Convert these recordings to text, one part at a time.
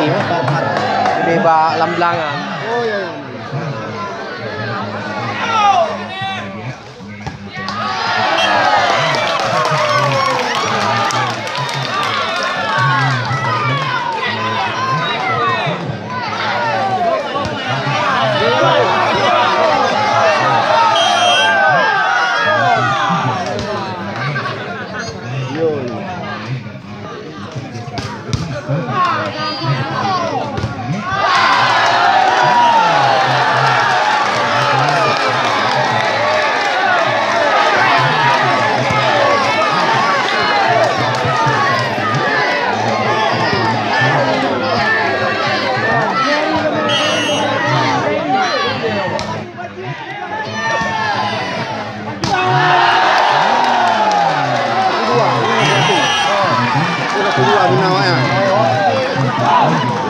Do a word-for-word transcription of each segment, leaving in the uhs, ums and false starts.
Di bak lam blangan.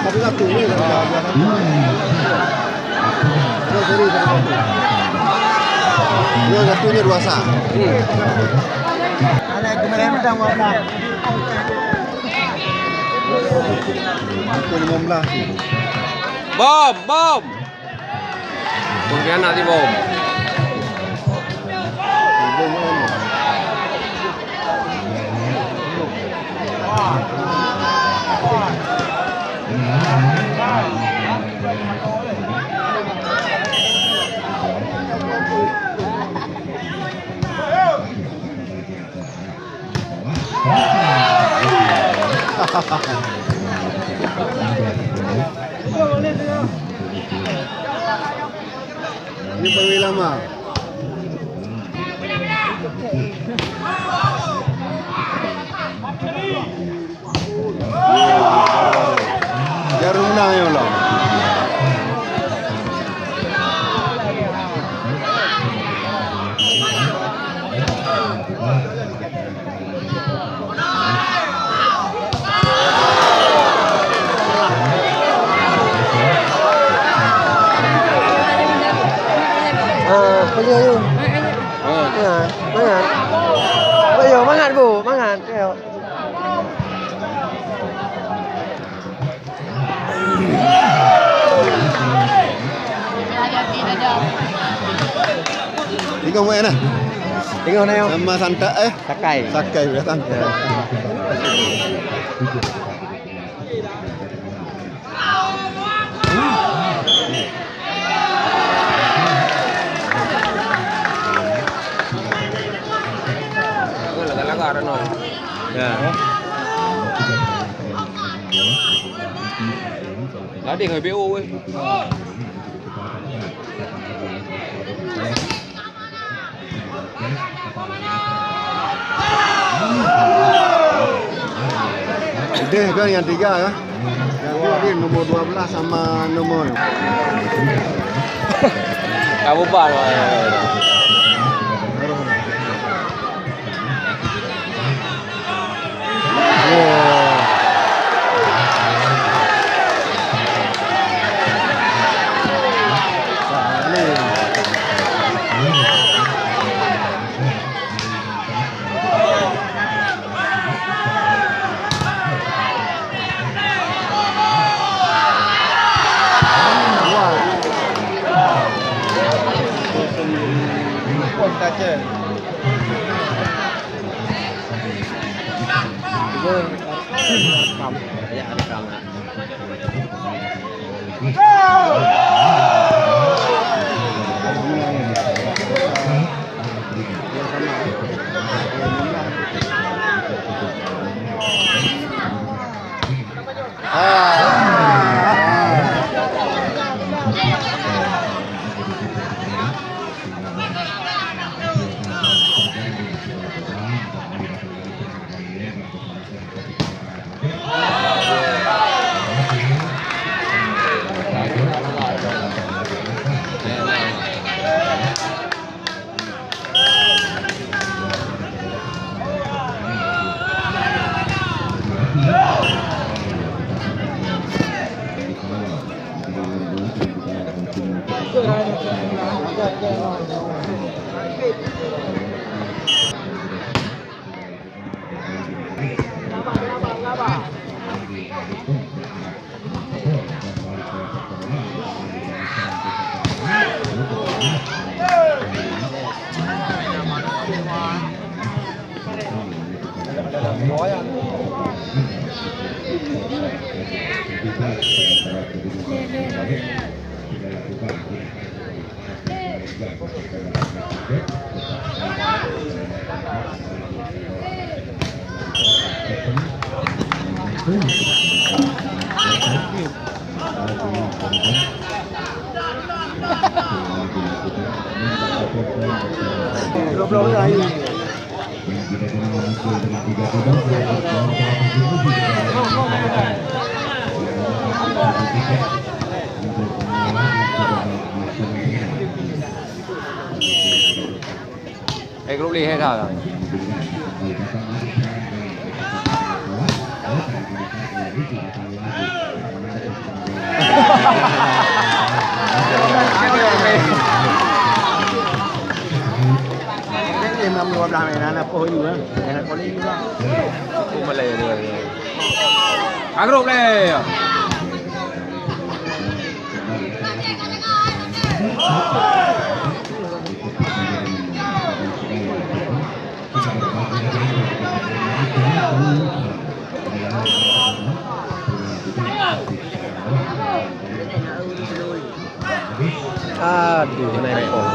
Dua satu. Dua satu nya dua sa. Pukul lima belas. Bom, bom. Pengkhianat di bom. Ini paling lama. Jaruna ya Allah. Ah, ayo, ayo. Ah, mangat. Ayo, mangat, Bu, mangat. Ayo. Tinggal main lah. Tinggal na, yo. Sama Santa, eh? Sakai. Sakai, bukan Santa. Ya. Lagak-lagak dah, no. Ya. Lading B O weh. Deh kan yang tiga kan? Yang dua ni nombor dua belas sama nombor. Kamu ban. Eh, grup lih, eh, dah. Imam dua belas main, anak poh juga. Anak poh juga. Aku malah ya, dua, dua. Ah, grup lih. Aduh, naik pom.